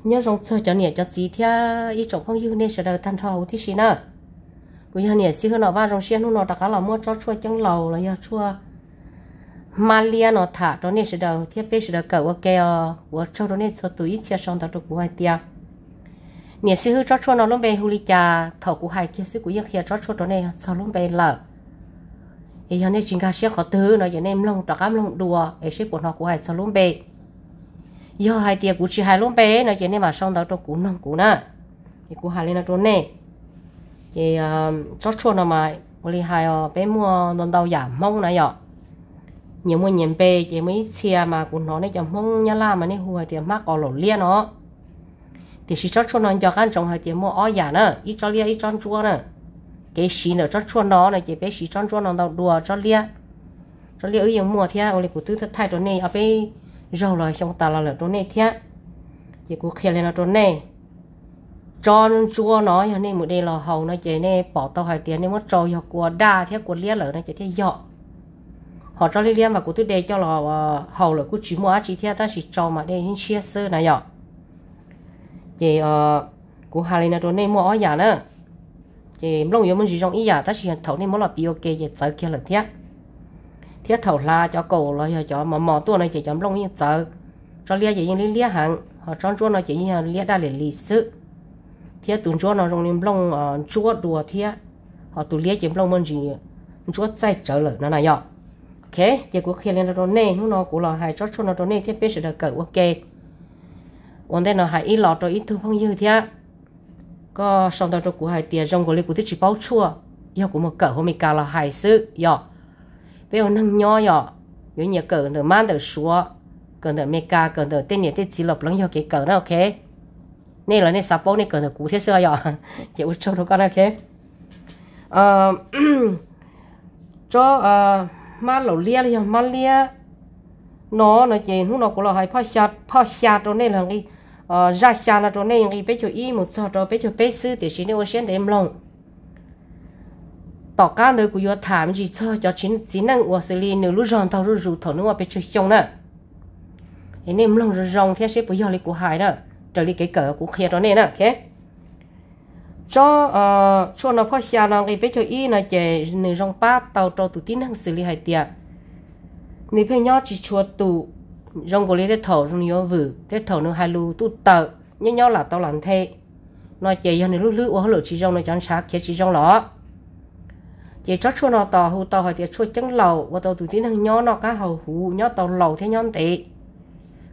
Nyob zoo txog cov niam cov txiv thiab ib tsoom phooj ywg nej sawv daws tag nrho huv tib si na. Kuv yog niam xib hwb Nom Vaj, zoo siab hnub no rov qab los muab tsob tshuaj ceeb laus los yog tshuaj hmab liab no tham rau nej sawv daws thiab peb sawv daws kawm ua ke os. Ua tsaug rau nej txhua tus ib txhia sau ntawv rau kuv hais tias, niam xib hwb, tsob tshuaj no lub npe hu li cas? Thaum kuv hais kiag xwb kuv yeej qhia tsob tshuaj rau nej txog lub npe lawm. Es yog nej tsis nkag siab qhov twg no ces nej mloog rov qab mloog dua es seb puas hnov kuv hais txog lub npe. Yog hais tias kuv tsis hais lub npe no ces nej mam sau ntawv rau kuv noog kuv na. Es kuv hais li no rau nej. Ces tsob tshuaj no mas ua li hais os, peb muaj ntau ntau yam Hmoob na yom. Nyias muaj nyias npe, ces muaj ib txhia mas kuv hnov nej cov Hmoob Nyab Laj mas nej hu hais tias hmab qos laum liab no. Tiam sis tsob tshuaj no nco qab ntsoov hais tias muaj ob yam na, ib tsob liab ib tsob ntsuab na. Kev siv ntawm tsob tshuaj no no ces peb siv tsob ntsuab no ntau dua tsob liab. Tsob liab wb yeej muaj thiab, ua li kuv twb thaij rau nej ob peb zaug los xyoo tas los lawm rau nej thiab. Ces kuv qhia li no rau nej. Tsob ntsuab no yog nej mus de los haus no ces nej pom tau hais tias nej muab tsau yog kua daj thiab kua liab lawm no ces thiaj yog. Ho tsob liab liab mas kuv twb de coj los haus lawm kuj tsis muaj dab tsi thiab, tab sis tsau mas de ib tshiab xwb na yom. Ces kuv hais li no rau nej, muaj ob yam na. Ces nplooj yuav muaj ntsis zoo ib yam, tab sis thaum nej muab los piv ua ke ces txawv kiag lawm thiab. Thiab thaum hla cov kaum los yog cov mos mos tuaj no ces cov nplooj yeej txawv. Tsob liab ces yeej liab liab heev, ho tsob ntsuab no ces yeej yog liab daj li li xwb. Thiab tus ntsuab no zoo li nplooj ntsuab dua thiab, ho tus liab ces nplooj muaj ntsis ntsuab txaij tsawv lawm no na yom. Ok, ces kuv qhia li no rau nej, hnub no kuv los hais tsob tshuaj no rau nej thiab peb sawv daws kawm ua ke. Ua ntej no hais ib los rau ib tug phooj ywg thiab, koj sau ntawv rau kuv hais tias zoo nkaus li kuv twb tsis paub tshuaj, yog kuv mus kawm hauv Amelikas los hais xwb yom. Peb ua neeg nyob yom, yuav nyiam kawm ntawm mab ntawm suav, kawm ntawm Amelikas, kawm ntawm tej niam tej txiv los pleev yog kev kawm na, ok. Nej los nej xav paub nej kawm ntawm kuv thiab xwb yom. Ces ua tsaug rau koj na, ok. Tsob hmab laum liab los yog hmab liab no no ces hnub no kuv los hais phoj xya rau nej los nqi, zaj xya no rau nej nqi peb caug ib mus txog rau peb caug peb xwb, tiam sis nej ua siab ntev mloog. Tom qab ntawd kuv yuav tham me ntsis txog cov txiv neej uas xws li nws lub zog ntaug zuj zus thaum nws muaj pes tsawg xyoo na. Es nej mloog zoo zoo thiab seb puas yog li kuv hais na, raws li kev kawm kuv qhia rau nej na, ok. Tsob tshuaj no phoj xya no nqi peb caug ib no ces nws zoo pab tau rau tus tib neeg xws li hais tias nws pheej nyob tsis tshua tus, zoo nkaus li tej thaum nws yuav vwm, tej thaum nws hais lus tuj tawm, nyob nyob lam tau lam nthe no ces yog nws lub hlwb ua hauj lwm tsis zoo, nws cov ntshav khiav tsis zoo los. Ces tsob tshuaj no tos hu tau hais tias tshuaj ceeb laus, ua tau tus tib neeg nyob noj qab haus huv, nyob tau laus thiab nyob ntev.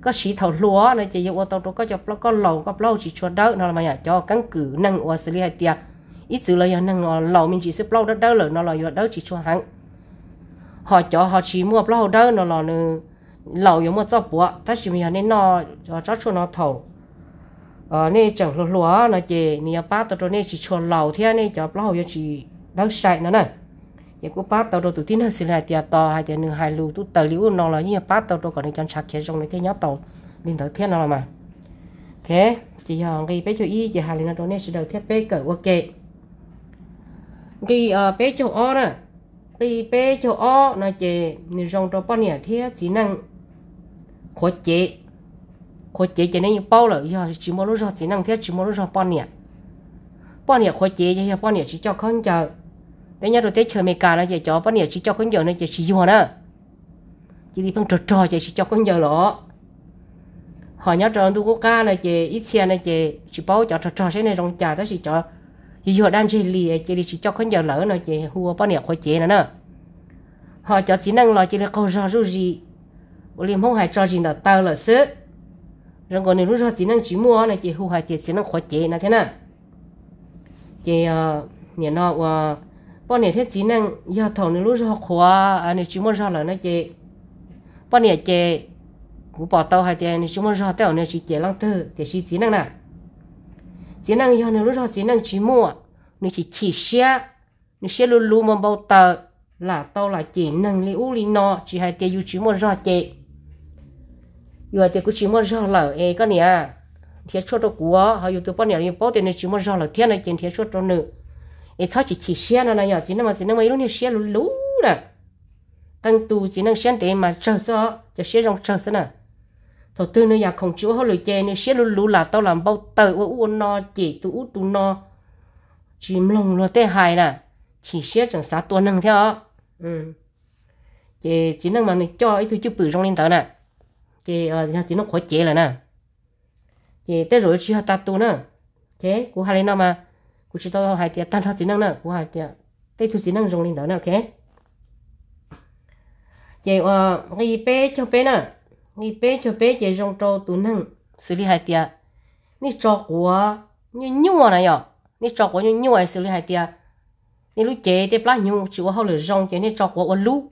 Koj siv thaum hluas no ces yuav ua tau rau koj cov plaub, koj laus koj plaub hau tsis tshua dawb no los mas yom. Cov keeb kwm neeg uas xws li hais tias ib txwm los yog neeg laus me ntsis xwb plaub hau dawb dawb lawm no los yuav dawb tsis tshua heev. Ho cov ho tsis muaj plaub hau dawb no los nws laus yuav muaj txoj puav, tab sis mas yog nej noj tsob tshuaj no thaum nej tseem hluas hluas no ces nws yuav pab tau rau nej tsis tshua laus thiab nej cov plaub hau yuav tsis dawb sai no na. Ces kuj pab tau rau tus tib neeg xws li hais tias tos hais tias nws hais lus tuj tawm li ub no los yeej yog pab tau rau kom nws cov ntshav khiav zoo, nws thiaj nyob tau li ntawd thiab no los mas. Ok, ces yog nqi peb caug ib ces hais li no rau nej sawv daws thiab peb kawm ua ke. Nqi peb caug ob na, nqi peb caug ob no ces nws zoo rau poj niam thiab txiv neej qhuav cev. Qhuav cev ces nej yeej paub lawm, yog tsis muaj lub zog txiv neej thiab tsis muaj lub zog poj niam. Poj niam qhuav cev ces yog poj niam tsis coj khaub ncaws. Peb nyob rau teb chaws Amelikas no ces cov poj niam tsis coj khaub ncaws no ces tsis yuag na. Cia li pheej rog rog ces tsis coj khaub ncaws los. Ho nyob rau ntuj qub qab no ces ib txhia no ces tsis paub cov rog rog seb nej zoo cas, tab sis cov yuag yuag daj ntseg li cia li tsis coj khaub ncaws lawm no ces hu ua poj niam qhuav cev no na. Ho cov txiv neej los cia li qaug zog zuj zus, ua li Hmoob hais tso zis ntawm taw lawm xwb. Zoo nkaus nws lub zog txiv neej tsis muaj no ces hu hais tias txiv neej qhuav cev no thiab na. Ces nim no uas poj niam thiab txiv neej yog thaum nws lub zog qhuav, nws tsis muaj zog lawm no ces poj niam ces kuv pom tau hais tias nws tsis muaj zog tej zaum nws tsis cem leej twg, tiam sis txiv neej na, txiv neej yog nws lub zog txiv neej tsis muaj, nws chim chim siab, nws siab luv luv npau npau taws, lam tau lam cem neeg li ub li no, tsis hais tias yus tsis muaj zog ces yus hais tias kuv tsis muaj zog lawm es koj niam nrhiav tshuaj rau kuv, ho yus tus poj niam yus paub tias nws tsis muaj zog lawm thiab no ces nrhiav tshuaj rau nws, es txhob chim chim siab no na yom. Txiv neej mas txiv neej mas ib lub niag siab luv luv na. Qee tus txiv neej siab ntev mas tsawg xwb, cov siab zoo tsawg xwb na. Thaum twg nws yam khoom tsis ua hauj lwm ces nws siab luv luv lam tau lam npau taws ua ub ua no, cem tus ub tus no, tsis mloog luag tej hais na, chim siab tseem xav tua neeg thiab os. Ces txiv neej mas nws coj ib tug cwj pwm zoo li ntawd na, ces yog txiv neej qhuav cev lawm na, ces tej zaum yuav tsis yog tag tus na. Ces kuv hais li no mas, kuv tsis tau hais tias tag nrho txiv neej na, kuv hais tias tej tug txiv neej zoo li ntawd na, ok. Ces ua nqi peb caug peb na, nqi peb caug peb ces zoo rau tus neeg xws li hais tias nej tso quav nyuaj nyuaj na yom, nej tso quav nyuaj nyuaj xws li hais tias nej lub cev tej plab hnyuv tsis ua hauj lwm zoo ces nej tso quav ua lub,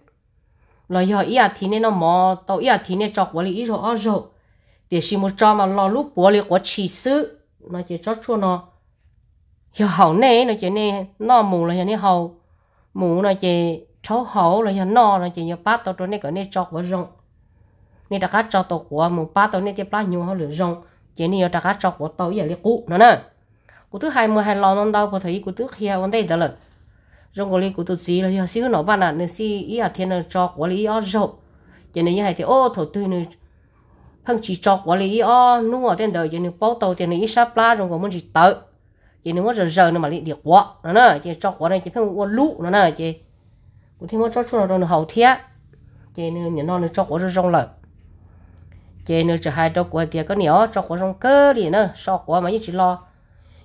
los yog ib as thiv nej noj mov tau ib as thiv nej tso quav li ib zaug ob zaug, tiam sis mus tso mas los lub puav li quav tshis xwb no ces tsob tshuaj no yog haum nej no ces nej noj mus los yog nej haus mus no ces rhaub haus los yog noj no ces yuav pab tau rau nej kom nej tso quav zoo. Nej rov qab tso tau quav mus pab tau nej tej plab hnyuv hauj lwm zoo, ces nej yuav rov qab tso quav tau ib yam li qub no na. Kuv twb hais mus hais los ntau ntau puag thaum ub kuv twb qhia ua ntej ntawd lawm. Zoo nkaus li kuv tus txiv los yog xib hwb Nom Vaj na, nws xij ib as thiv nws tso quav li ib ob zaug, ces nws yeej hais tias o thaum twg nws pheej tsis tso quav li ib ob hnub tej ntawd ces nws paub tau tias nws ib sab plab zoo nkaus muaj ntsis tawv, ces nws muab zaws zaws nws mam li dim quav no na, ces tso quav no ces pheej ua lub no na, ces kuv thiaj muab tsob tshuaj no rau nws haus thiab. Ces nws nim no nws tso quav zoo zoo lawm, ces nws txawm hais rau kuv hais tias koj niam os, tso quav zoo kawg li na, so quav mas yeej tsis lo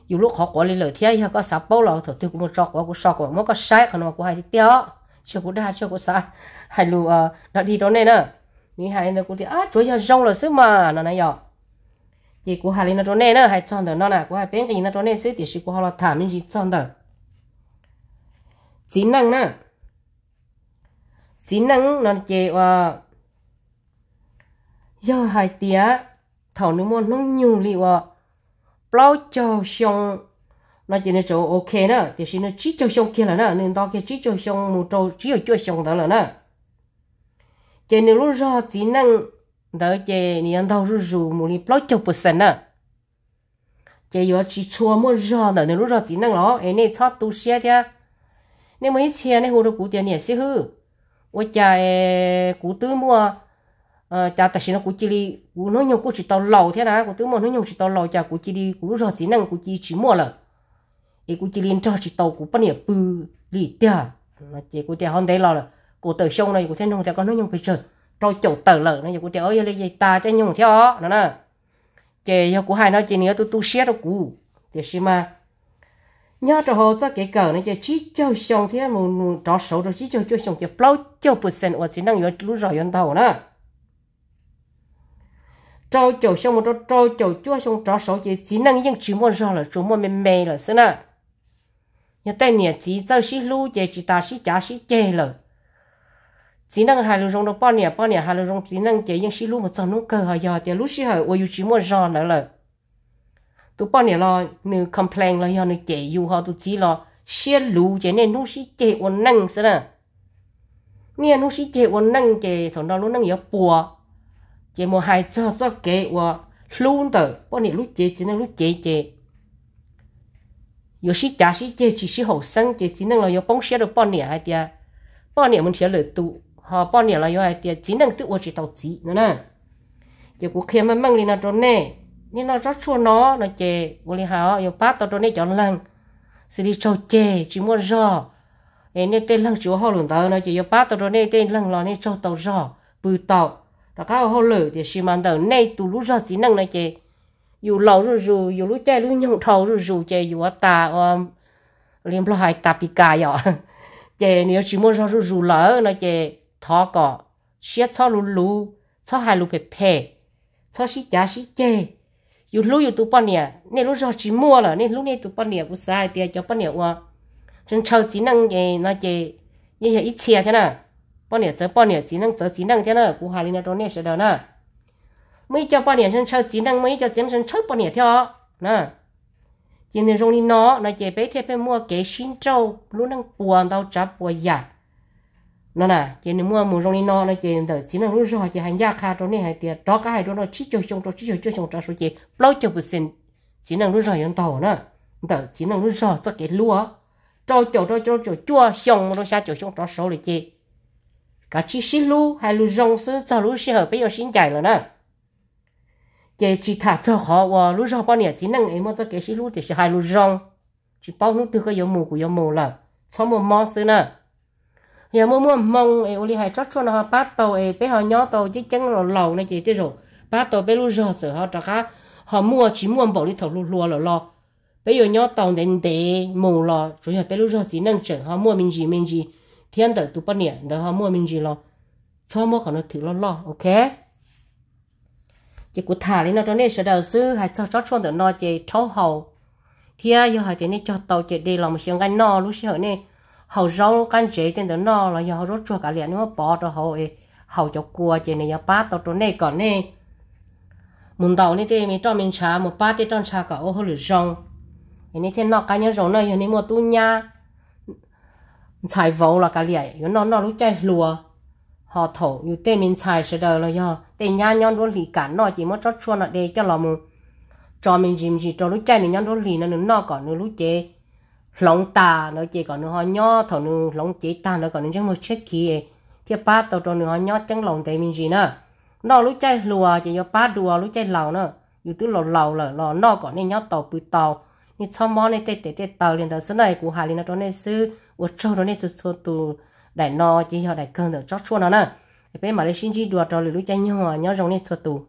yus lub qhov quav li lawm thiab, yog koj xav paub los thaum twg kuv mus tso quav kuv so kuv muab koj saib, qhov no kuv hais tiag tiag os, tsis yog kuv dag, tsis yog kuv xav hais lus dog dig rau nej na. Nws hais li ntawd kuv tias tsuav yog zoo lawm xwb mas no na yom. Ces kuv hais li no rau nej na, hais txog ntawm no na kuv hais peb nqi no rau nej xwb tiam sis kuv ho los tham me ntsis txog ntawm txiv neej na. Txiv neej no ces ua, yog hais tias thaum nws muaj hnub nyoog li ua plaub caug xyoo no ces nws tseem ok na, tiam sis nws tsib caug xyoo kiag lawm na, nws nto kiag tsib caug xyoo mus rau tsib caug cuaj xyoo ntawd lawm na, ces nws lub zog txiv neej ntawd ces nws yuav ntaug zuj zus mus li plaub caug percent na. Ces yuav tsis tshua muaj zog ntawm nws lub zog txiv neej los es nej txhob tu siab thiab. Nej muaj ib txhia nej hu rau kuv tias niam xib hwb, ua cas kuv twb muaj, cas tam sim no kuv cia li, kuv hnub nyoog kuj tsis tau laus thiab na, kuv twb muaj hnub nyoog tsis tau laus cas kuv cia li kuv lub zog txiv neej kuv cia li tsis muaj lawm, es kuv cia li nrog tsis tau kuv poj niam pw li tiag. Ces kuv tias ho ntev los lawm, kaum tawm xyoo no kuv thiaj nug tias koj hnub nyoog pes tsawg, rau caum tawm lawm no, yog kuv tias yog li ces tas caij nyoog thiab os no na. Ces yog kuv hais no ces nws yuav tu tu siab rau kuv, tiam sis mas nyob rau hauv txoj kev kawm no ces tsib caug xyoo thiab mus rov saud rau tsib caug cuaj xyoo ces plaub caug percent uas txiv neej yuav lub zog yuav ntaug na. Rau caum xyoo mus rau rau caum cuaj xyoo rov saud ces txiv neej yeej tsis muaj zog lawm, tsuas muaj me me lawm xwb na. Yog tej niam txiv txawj sib hlub ces tsis tas sib cav sib ceg lawm. Txiv neej hais lus zoo rau poj niam, poj niam hais lus zoo txiv neej ces yeej sib hlub mus txog hnub kawg. Ho yog tias lub sij hawm uas yus tsis muaj zog ntawd lawm, tus poj niam los nws complain los yog nws cem yus, ho tus txiv los siab luv ces niaj hnub sib ceg ua neej xwb na. Niaj hnub sib ceg ua neej ces thaum no lub neej yuav puas. Ces mus hais txog txoj kev uas hlub ntawm poj niam lub cev txiv neej lub cev ces yuav sib cav sib ceg tsis sib haum xeeb ces txiv neej los yuav poob siab rau poj niam hais tias poj niam mus nrhiav lwm tus, ho poj niam los yuav hais tias txiv neej twb ua tsis tau txiv no na. Ces kuv qhia meej meej li no rau nej, nej noj tsob tshuaj no no ces ua li hais yuav pab tau rau nej cov leeg xws li raug ceg tsis muaj zog, es nej tej leeg tsis ua hauj lwm ntawd no ces yuav pab tau rau nej tej leeg los nej raug tau zog pw tau, rov qab ua hauj lwm. Tiam sis mas ntawm nej tus lub zog txiv neej no ces yus laus zuj zus, yus lub caij lub nyoog dhau zuj zus ces yuav tas ua li Nplog hais tas pis kas yom, ces nws yuav tsis muaj zog zuj zus lawm no ces thov kom siab txhob luv luv, txhob hais lus phem phem, txhob sib cav sib ceg. Yus hlub yus tus poj niam, nej lub zog tsis muaj lawm nej hlub nej tus poj niam, kuv xav hais tias cov poj niam uas ntshaw ntshaw txiv neej no ces yeej yog ib txhia thiab na. Poj niam txawv poj niam, txiv neej txawv txiv neej thiab na, kuv hais li no rau nej sawv daws na. Muaj ib co poj niam ntshaw ntshaw txiv neej, muaj ib co txiv neej ntshaw ntshaw poj niam thiab os na. Ces nws zoo li no no ces peb thiaj pheej muaj kev sib nrauj lub neej puas ntau tsav puas yam no na. Ces nws muaj mus zoo li no no ces ntawm txiv neej lub zog ces hais ncaj qha rau nej hais tias rov qab hais rau no tsib caug xyoo rau tsib caug cuaj xyoo rov saud ces plaub caug percent txiv neej lub zog yuav ntaug na. Ntawm txiv neej lub zog txoj kev hlub rau caum rau caum cuaj xyoo mus rau xya caum xyoo rov saud lawm ces kav tsij sib hlub hais lus zoo xwb, txog lub sij hawm peb yuav sib ncaim lawm na. Ces tsis tham txog qhov uas lub zog poj niam txiv neej es muaj txoj kev sib hlub tiam sis hais lus zoo, tsis paub hnub twg koj yuav mus kuv yuav mus lawm, txhob muaj mob xwb na. Yog muaj muaj hmoo es ua li hais tsob tshuaj no ho pab tau es peb ho nyob tau ceeb ceeb los laus no ces tej zaum pab tau peb lub zog txawm ho rov qab ho muaj tsis muaj npaum li thaum hluas hluas lawm los peb yuav nyob tau ntev ntev mus los tsuas yog peb lub zog txiv neej tseem ho muaj me ntsis me ntsis thiab ntawm tus poj niam ntawd ho muaj me ntsis los txhob muab qhov no thwm loj loj, ok? Ces kuv tham li no rau nej sawv daws xwb, hais txog tsob tshuaj ntawm no ces rhaub haus, thiab yog hais tias nej cog tau ces de los mus xyaw nqaij noj, lub sij hawm nej haus zaub qab ntsev tej ntawd noj los yog haus zaub tsuag kav liam nej muab pov rau hauv es haus cov kua ces nws yuav pab tau rau nej kom nej mus ntaus nej tej me roj me ntshav, mus pab tej roj ntsha kom ua hauj lwm zoo, es nej thiaj noj qab nyob zoo na. Yog nej muaj tub nyab ntxhais vauv los kav liam yuav noj noj lub caij hluas, ho thaum yus tej me ntxhais sawv daws los yog tej nyab nyob nruab hlis kam noj ces muab tsob tshuaj no de coj los mus tso me ntsis me ntsis rau lub caij nws nyob nruab hlis no nws noj kom nws lub cev hloov tas ntawd ces kom nws ho nyob thaum nws hloov cev tag ntawd kom nws ntsej muag tshiab khiv thiaj pab tau rau nws ho nyob ceeb laus ntev me ntsis na. Noj lub caij hluas ces yuav pab dua lub caij laus na. Yus twb laus laus lawm los noj kom nej nyob tau pw tau, nej txhob mob nej tej tes tej taw li ntawd xwb na. Kuv hais li no rau nej xwb, ua tsaug rau nej txhua txhua tus. Daim no ces yog daim kawg ntawm tsob tshuaj no na. Peb mam li sib ntsib dua rau lwm lub caij nyoog, nyob zoo nej txhua tus.